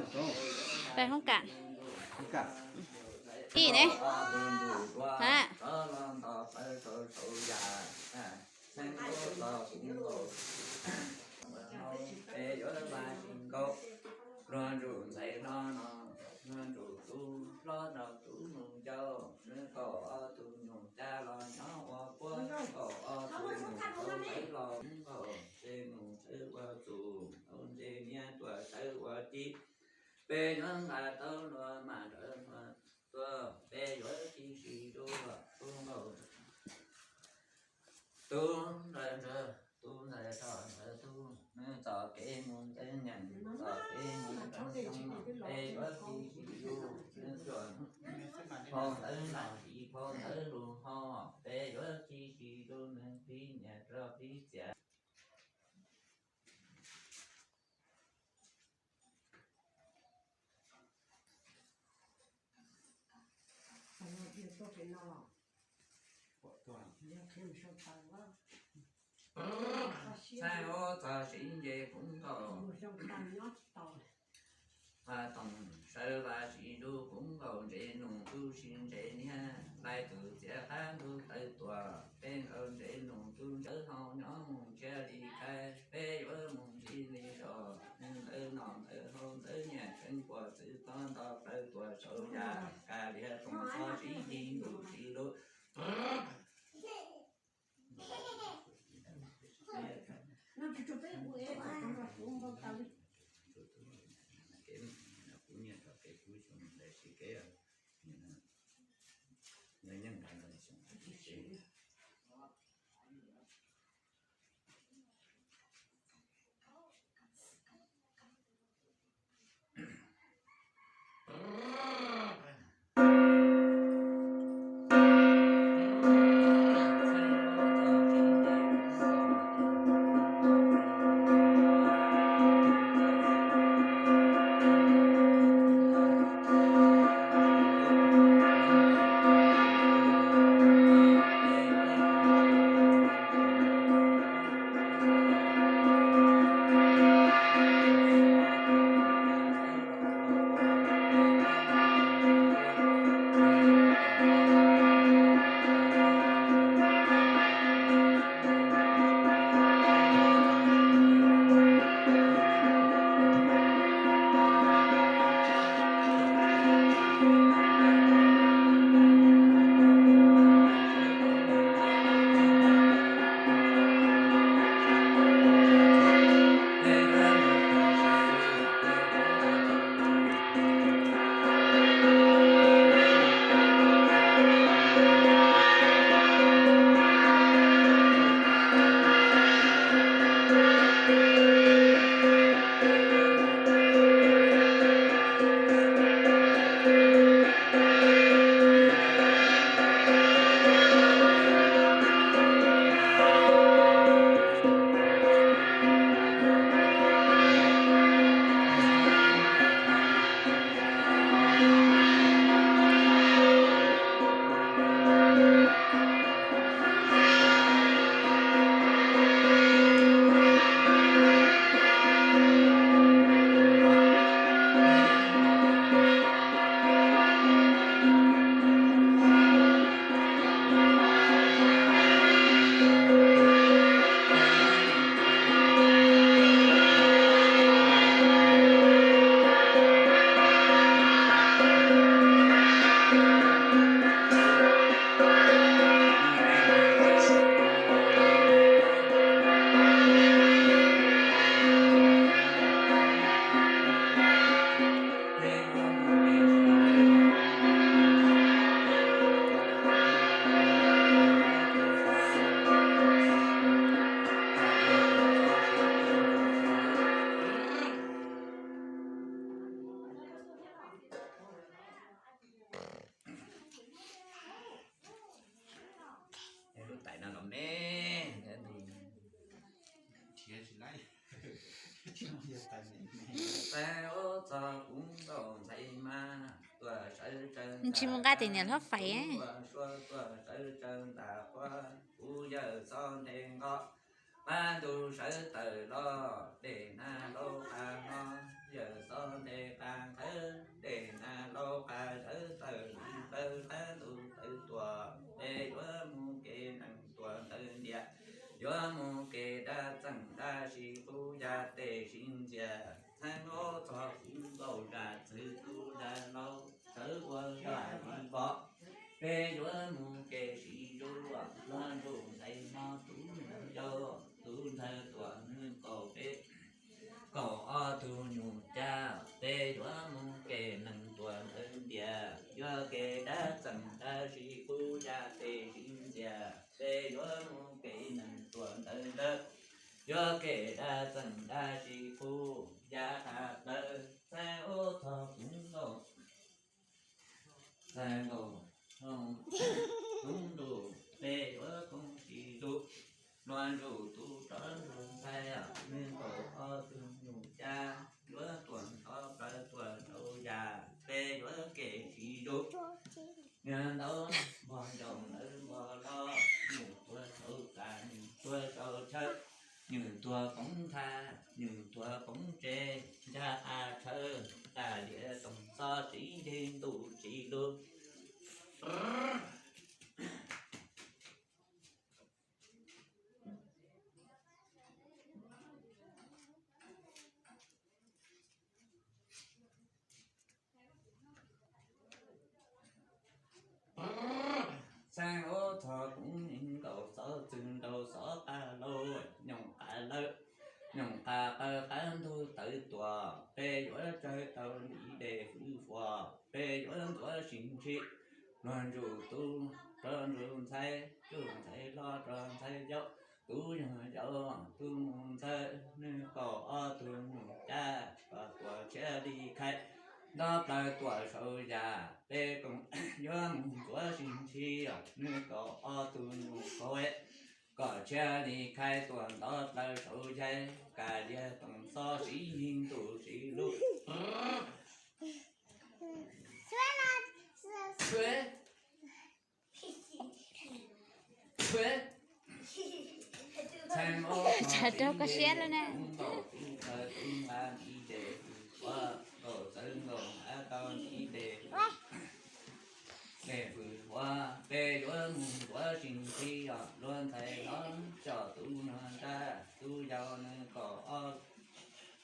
Peb hoob kam. Ib ne. Ha. Peb yuav vaj tsis nkaus, luag ntsug ntxhais hlob no, luag ntsug tub hlob nrog tub mus ncauj, nws kaum ob tug nyuj cab los nyob ua puab, kaum ob tug nyuj tau sawv los nkaus, ntsej nus sawv ua txus, tau ntsej niag tuaj sawv ua ci. Peb yuav nqa tau luag mas rawv luag tuaj, peb yuav tsis sim dua tub nkaus. Tub nrog nrog, tub ntawd txog ntawd tub, nws txoj kev mus ntawd nyeem, txoj kev mus ntawd xyoo, peb yuav tsis sim dua nws tuaj. Phau ntawd los sis phau ntawd lus ho, peb yuav tsis sim dua nws pib nyiaj rau pib txias. Txhais hauv txog siv nce kuv nkaus, vaj toog sawv vaj tsis ntuj kuv nkaus, ntsej nus tub sib ntse niag, lais tus txiav qab ntug tawv tuaj, peb nkaus ntsej nus tub ntsawv hau nyob mus nrhiav li khaib, peb yuav mus ntxiv li zos, nws ntawd noj ntawd haus ntawd nyiaj tseem puas txwv tob nto plaws tuaj saum yas, kav liam rooj txhob sib nrig ntuj tsis lub. Lub tais no los me, tais ub txog kuv nkaus ntxhais mas tuaj sawv tsees, ntshe mus nqa tus niam hlob fais, tuaj sawv tsees ntam quav, kuv yawg txhob nthe nqos, Qab ntuj sawv tawm los dej nag laub qab no, yawm txoj nteg qab nthawv dej nag laub qab sawv tawm li plaws qab ntuj tawm tuaj, peb yuav mus kev nees tuaj ntawm ntiaj, yuav mus kev dab txeem dab sis qub yaj tej sib ntxias, txheeb ob txog kuv nkaus zaj txwv tub zaj laug sawv ua zaj li pom, peb yuav mus kev sib zuj luag ntuj ntxhais hmo tub yau tub ntxawg tuaj nws kaum peb kaum ob tug nyuj cab, peb yuav mus kev nees tuaj ntawm ntiaj, yuav kev dab txeem dab sis qub yaj tej sib ntxias, peb yuav mus kev nees tuaj ntawm ntawd, yuav kev dab txeem dab sis qub yaj qab plawv, txheeb ob txog kuv nkaus txheeb nkaus kuv ntuj, peb yuav koob sib zuj luag ntuj tub rov ntuj ntxhais, nws kaum ob tug nyuj cab, yuav tuaj ntov plaws tuaj rau yaj, peb yuav kev sib zuj, nws ntau npog ncaus ntawd npog los, nws tuag rau tas, nws tuag rau chaw, nws tuag koob thaj, nws tuag koob tsev, ntsaj qab tshawv, tas lias toog txob siv nce ntuj tsis lug. Xeeb ob txog kuv nkaus xov txwg nraug xov qab laug, nyooj qab lawm, nyooj qab qawv qab ntug tawv tuaj, peb yuav tsawg tau ntiv dej fwv huam, peb yuav ntxuav sib ntsib, luag ntsuj tub rov ntsuj ntxhais, tub ntxhais hlob rov ntxhais yau, tub yau yau tub mus ntxawg, nws kaum ob tug nyuj cab, kom tuaj tshiab li khai, nto plaws tuaj saum yaj, peb koom yuav mus ntxuav sib ntsib, nws kaum ob tug nyuj kaum, kom tshiab li khai tuaj nto plaws saum yaj, tas lias toog txob siv nce ntuj tsis lug. Tsam rau koj siab lawm na. Dej fwm huam, peb yuav mus ntxuav sib ntsib, luag ntxhais hlob coj tub nrog nrab, tub yau nws kaum ob,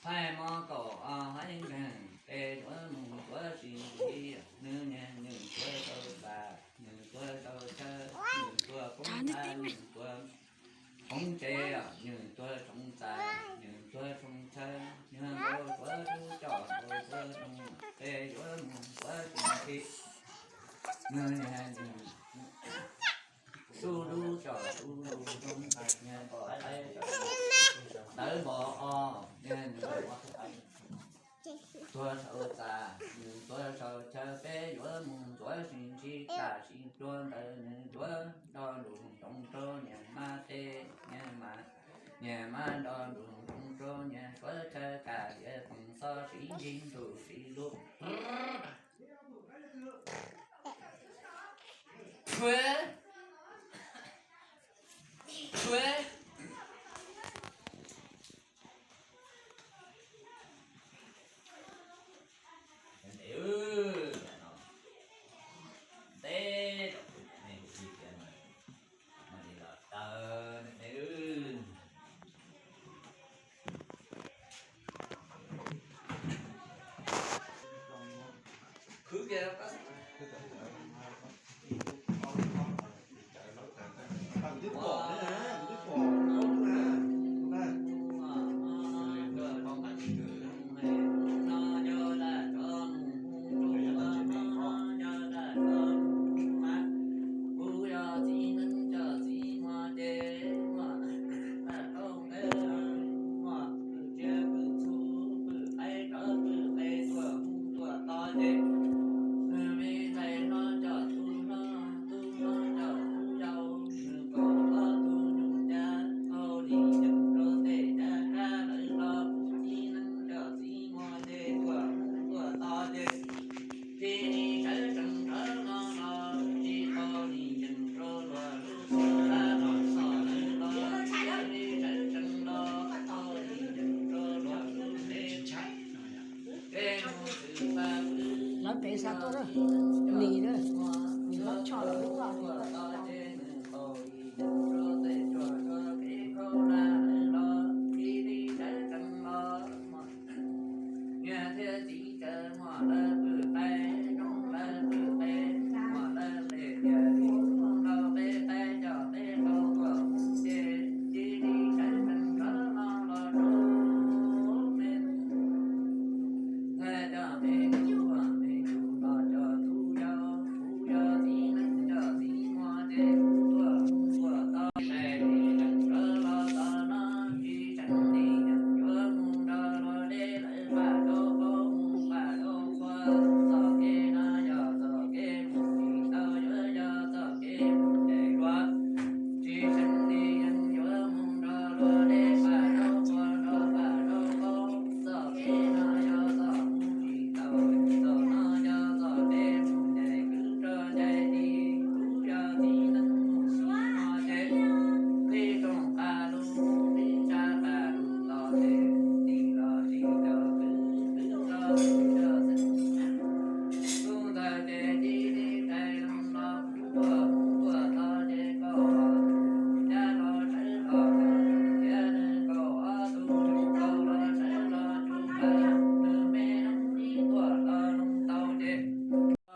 thaij mov kaum ob haib nkeeg, peb yuav mus ntxuav sib ntsib, nws niag nws tuag rau tas, nws tuag rau chaw, nws tuag koob thaj, nws tuag koob tsev, nws tuag tshoov txaj, nws tuag tshoov chaw, nws nkaus tuag tub coj nkaus tuag roog, peb yuav mus ntxuav sib ntsib, nws niag nws tub lub coj tub lub roog, niag npos qaib ntawv npos os, niag nws tuag saum txaj, nws tuag saum chaw, peb yuav mus ntxuav sib ntsib, tam sim ntsuag ntawd nws yuav nto nroos rau niag mab teb, niag mab, niag mab nto nroos rau niag suav chaw, tas lias toog txob siv nce ntuj tsis lug. Sa tuaj na, nim na, nim hlob Tshoj los lub vaj.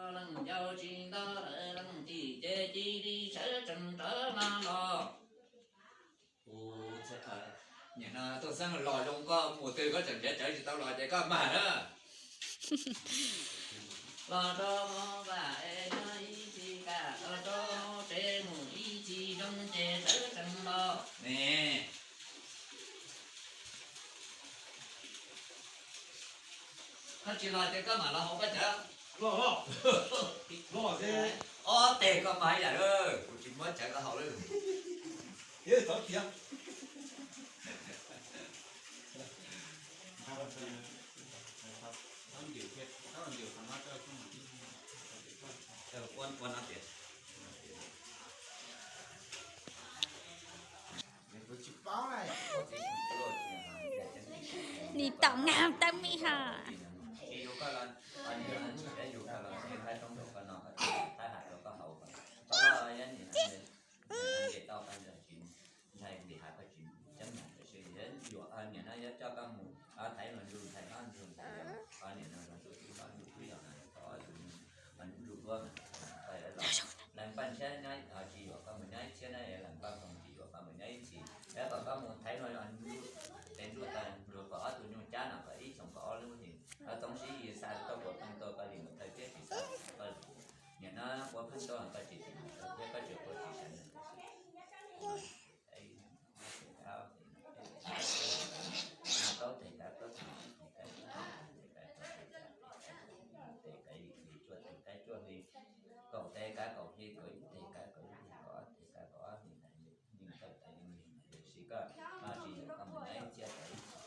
Leej yau tsis nto lawm leej tij ces cia li sawv tsees rov los los. Nim no Tooj Xeeb los zoo, koj mus twg koj tseem nrhiav tsawv tsis tau los ces koj mag na. Los rau hauv vaj es nyob ib txhis, kam los rau hauv tsev mus ib txhis zoo ces sawv tsees los ne. Koj tsis los ces koj mam los hauv pab cawv. Los, los, los. Ob teg koj mag ib yam, kuv tsis muab cawv koj haus lawm. Txhob tias. Ua no tias. Nim tom ngab tawb me ha. Ntshai nti hav koj tsis ceeb, ntshai nti hav koj tsis ceeb, nim no yuav coj koj mus thaiv luag ntsuj ntxhais, ob ntsuj ntxhais, nim no luag ntsuj tub, ob ntsuj tub yog no, ob tus ntsuj duab no, leej paj ntshiab nyob tsis yuav koj mus nyob ib txhiab na, leej paj nkoos tsis yuav koj mus nyob ib txhis, yog kom koj mus thaiv luag ntsuj, tes ntsuj tas luag kom ob tug nyuj cab no kom ib xyoos kom ob lub hlis, txoov siv yis xa tau puas pheej tuaj koj li mus thawj thiab tsis xa koj li. Nim no puas pheej tuaj koj tsis tsim thiab koj tsis quav tsis sawv. Kaub tes kav kaub hli, tes kav cuaj hli, kaum tes kav kaum hli, kaum ib tes kav kaum ib hli, kaum ob tes kav kaum ob hli, yeej tawm tas yeej li, tiam sis koj no tsis yog koj mus nyob ib txhiab tawv ib txhis.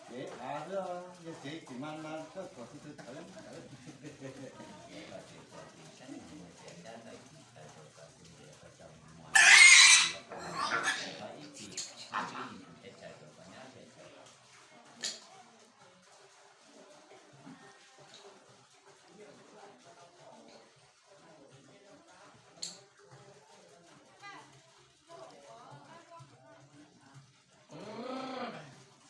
Kev av xwb, yog kev tsis mas mas koj kom tus twg tawv tawv.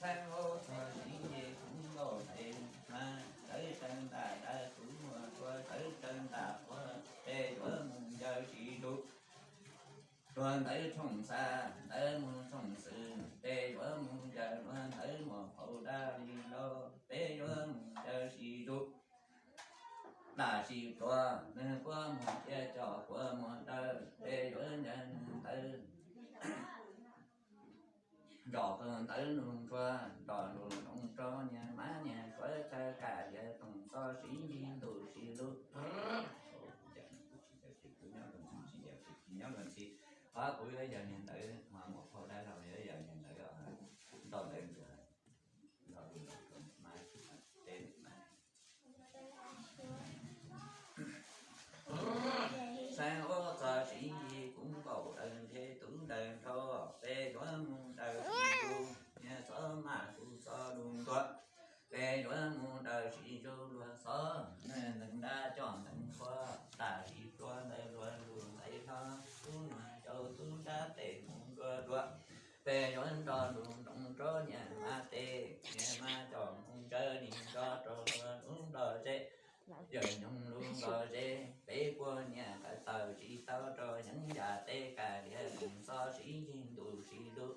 Xeeb ub txog siv nce kuv nkaus tes mas, tawv tsawg ntam dawb kuv muag tsua, tawv tsawg ntam qhuav peb yuav mus ncaws tsis zus. Tuag ntawd tshooj xa, ntawd mus tshooj xwm, peb yuav mus ncaws luag ntawd muag phau dab li lauj, peb yuav mus ncaws tsis zus. Lam tsis tuag, nws quaj muag cia cov quaj muag dawb, peb yuav ncaws nws ntawd. Nrog qhov ntawd nug ntsuag, nrog lus nroo rau niag mab niag suav tsawg kam yawg toom txo siv nti ntuj siv lub. Nyob luag ntxhi, qhov kuv yuav yog niag ntawd, muam phauj dab laug yuav yog niag ntawd, nrog ntawd ntsuag, nrog lus nroo rau niag mab teb niag mab. Xeeb ub txog siv nti kuv nkaus daws ntshe tub daws nrho, peb yuav mus daws tsis zus, niag txob maj kuv txo lus ntuag. Peb yuav nrog lub nroog nrog niam mas tej, niam mas coj mus ntsawj li nrog rau lub nrog zeb. Yawm nyoog lub nrog zeb, peb puas niam qab tawm tsis tau rau yeeb yam tej kav liam txhob sib yig ntuj sib lub.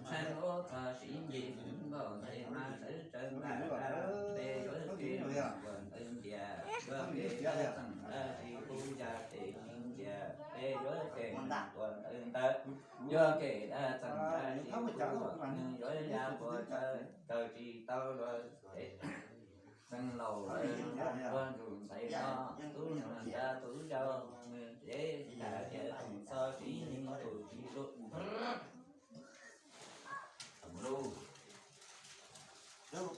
Txheej ub txog sib nce nkaus ntawd mas txawv tsawv nqa dab, peb yuav kev ua ntawv ntias, yuav kev dab txeem dab tsis pub ya tes ntias, peb yuav kev ua ntawv ntawd, yuav kev dab txeem dab tsis pub, nws yuav ya puas tsawv, tsawv tsis tau luag. Xeev Laus lawv tuaj ntsug ntxhais no, tub nug nrab tub yau, nws cev tas tias txhob sib nug tus tsis lub. Txhob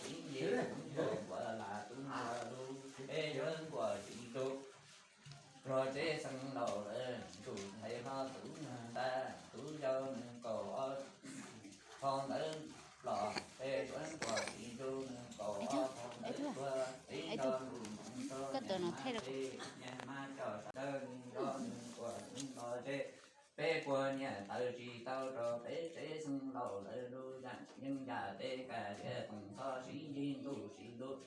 sib nce, ua lam tub nug lub, peb yuav nkuaj tsis lub. Luag tsev Xeev Laus lawv ntsug ntxhais no, tub nug nrab tub yau, nws kaum ob phau ntawv plos, peb yuav nkuaj tsis lub, nws kaum ob phau ntawv tuag, peb nrog ntuj moov txog niam mas tej, niam mas coj sawv daws nrog nws ua nws nrog zeb. Peb puas niam tawm tsis tau rau peb tsev Xeev Laus lawv lub yeeb yam tej kav liam txhob sib yig ntuj sib lub.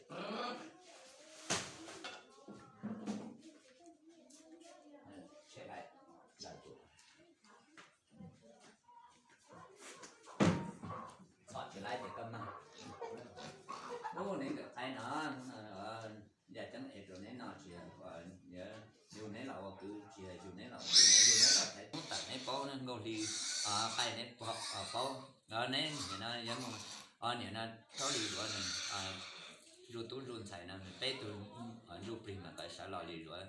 Txhob tsis laib ces koj mag. Ub, neb nkawm qaib no, yam ceeb es rau neb no tsis yog yug neb los ua kwv, tsis yog yug neb los ua kwv, yug neb los thaiv tub tawm neb paub, neb nkauj hli qaij neb paub. Neb nim no yuav mus, nim no rhaub li duav nws ntsug tub ntsug ntxhais no, peb tug ntsug plig mas kom sawv los li duav.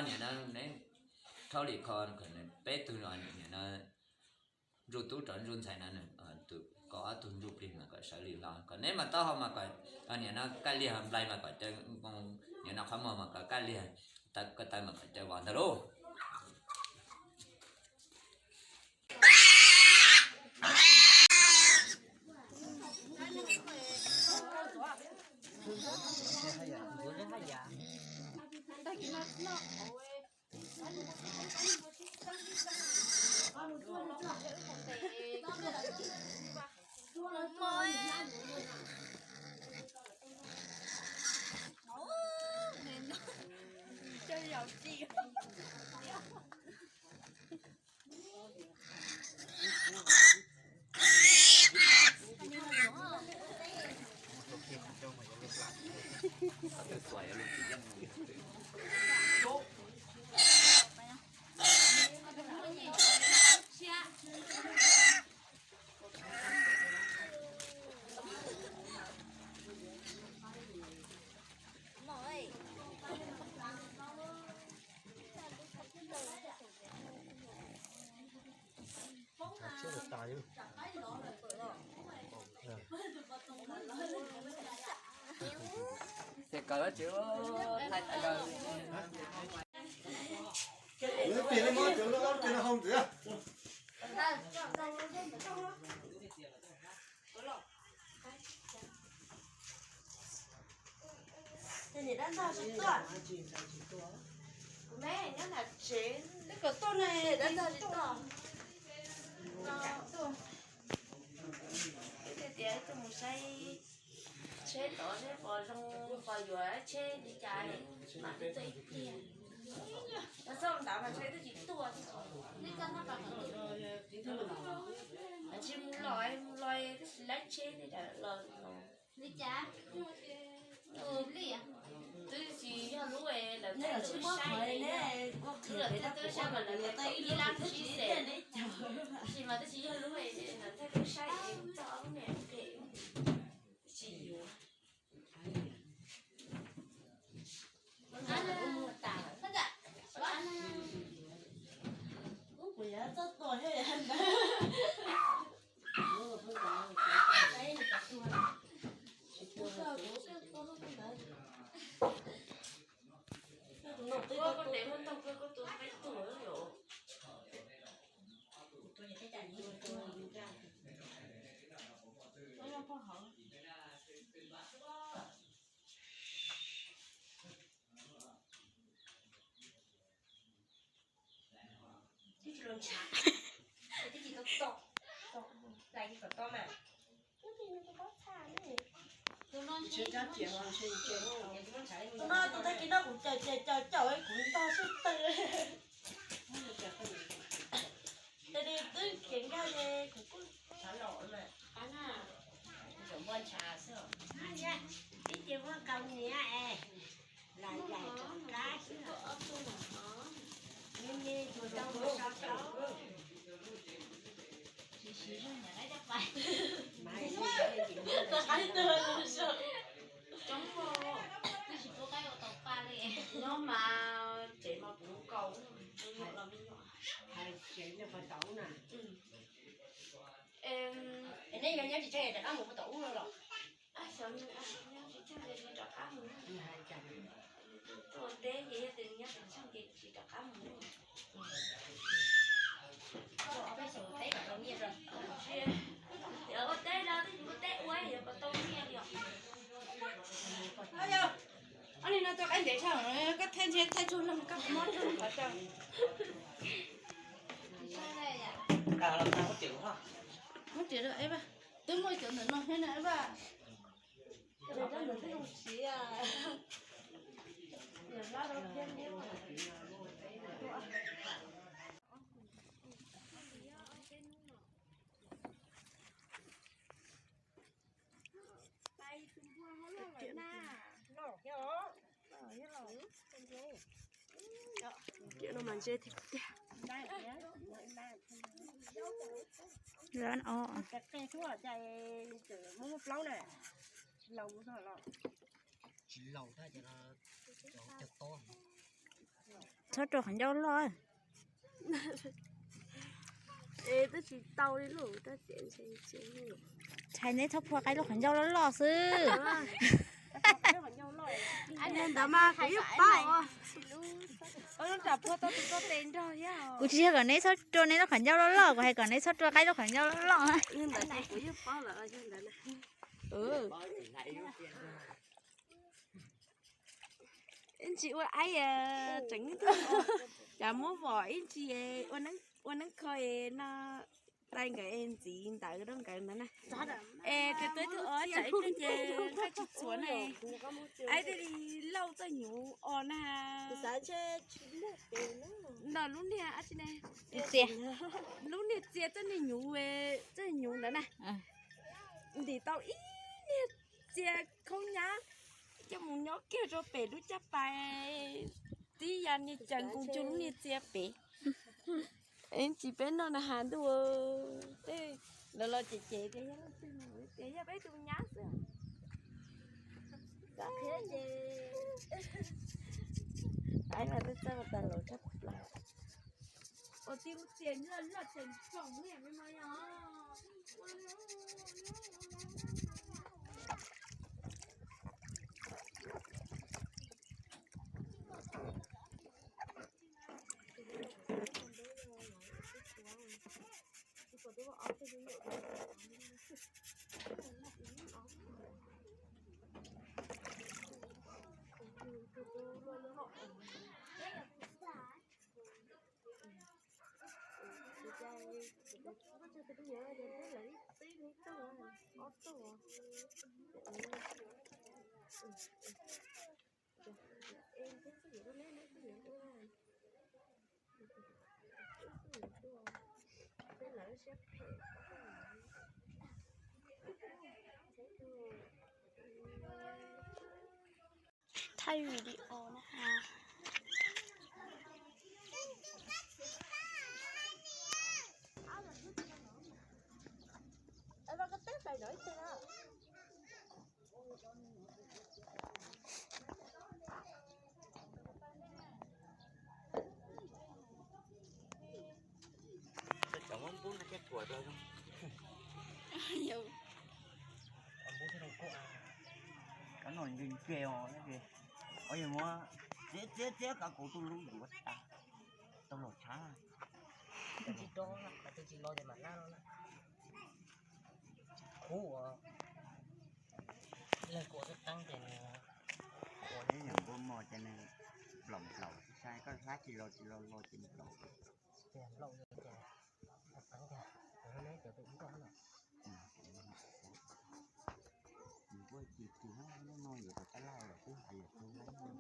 Nim no neb rhaub li kho, peb tug nim no ntsug tub rov ntsug ntxhais no, tus kaum ob tug ntsug plig mas kom sawv li los. Kom neb mas taub hau mas kom nim no kaj liag, nplai mas kom caw, nim no qhov muag mas kom kaj liag, ko taw mas kom caw vos ntag lauj. Ces kawg tsis thaij thaij. Ces niam dab ntog tsis tuaj. Kuv me nyob nram tsev, neb kom tuaj no niam dab ntog tsis tuaj. Tuaj, ib tias ib tug mus saib tsheb tod seb puas zoo, puas yuav tsheb li cas, mam li tuaj ib pliag. Los txog ntawd mas tsheb twb tsis tuaj. Tsis mus los, mus los twb tsis laib tsheb tej los. Twb tsis yog lub lawv thaij tub saib, lawv thaij tub saib mas lawv thaij ib lab sib xes, tab sis mas twb tsis yog lub lawv thaij tub saib es txog ob lub niam phem tsis yuav. Tus no tus tag kis no kuv caum caum caum caum kuv ntog sib tw. Ces twb khiav nkag ces kuv kuj ib ce muaj kaus hniav es lam yaim rov qab xwb. Me me tus tau mus so rau. Nyob mas tsev mas kuv kaus, me nyuam los me nyuam. Hais tsev no puas tau na? Es nej yog nyob tsis tseg rov qab mus puas tau ub no los? Xyov nws nyob tsis tseg ces tsis rov qab mus. Tuaj teb ces yog tias nws nyob tsis tseg ces tsis rov qab mus. Ua teb los twb tsis ua teb ua yuav kom tau nyiaj li os. Ob nig no tua qaib ntev tshaj, koj thaij ntshe thaij tsuag leej koj mob tsuag qhov tso. Muab riam rau Eva. Twb muaj cov ntawm no thiab na Eva. Cov no mas ntse tiag tiag. Lawv o. Tsis laus, txhob rau qhov ncauj loj. Es twb tsis tau li lauj, tab sis ntshai neb txhob phua qaib lub qhov ncauj loj loj xwb. Ntawd mas kuv yeej paub. Kuv tsis yog kom neb txhob rau neb lub qhov ncauj loj loj, kuv hais kom neb txhob rau qaib lub qhov ncauj loj loj. Ib ntsis ua aib tseem, cas muab vom ib ntsis ua neeb kho no, dai nkawd es ntxiv ntawd rau nkawd ntawd na. Es tus tub tus ob tsam ib pliag ces nqaij tsis txhuav na. Aib thiaj li lauj txoj hnyuv os na. Nrog lub niag dab tsi ne, lub niag txia txoj niag hnyuv, txoj hnyuv ntawd na. Ntim tau ib niag txia khaub nyab coj mus nyob kiag rau pem lub caj pas, tib ya niag caws nkaus cuag lub niag txia pem. Es tsis peb noj na has ntuj, tej lawv los cem cem tias yog leej twg mus tias yog peb tus nyab xwb. Aib mas twb txawj tas laus tshaj plaws. Ua tib lub txia loj loj tseem tsoom li me no yog. Thaij video na. Cov muab npub no thiab kuam rau zoo. Kab no ntse ntse os, muab txiav txiav txiav kav kuv tus lub yuav tas, tau los tshab. Tsis rau, tsis los ces mam lab no na. Khub uas leej kuam qeeb qeeb ces nws, kuam nws npua mos ces nws plaum plaum, sai koj hlab tsis los tsis los los ces nws plaum. Ces nplaum ces Nws kuj ci ci no, lub no yuav rau tab laj los twb hais yog tug laib.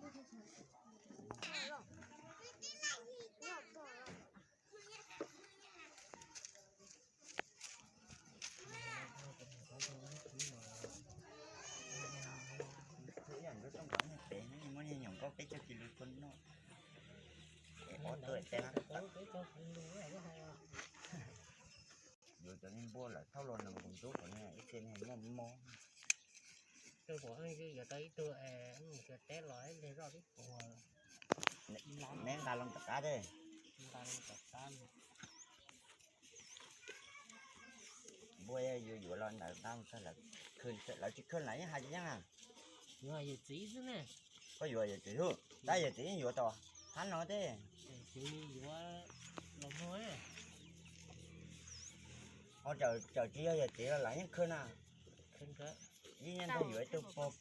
Ib yam nkauj tooj nkauj niag pem, muab niag nyuam nkauj peb caug kis lus txhua noj. Es ob tuaj teb na. Yuav cov niag npua lawm thauj los nws mus ntub kom niag ib txhia niag muaj mob. Tus pom yuav tau ib tug es mus teb los ib lig zoj tib tus. Neb nqa loo tom qab thiab. Nqa loo tom qab. Npua yog yus yuav los ntawd nqa mus txog lawv, lawv tsis khwj lawv yeej hais tsis yeej na. Yuav yawm txiv xwb ne. Koj yuav yawm txiv xwb, tab yawm txiv yeej yuav tau hab no thiab. Yuav los muag. Ho txawm tsis yog yawm txiv los lawv yeej khwj na. Ib nyuag ntag yuav ib tug pog.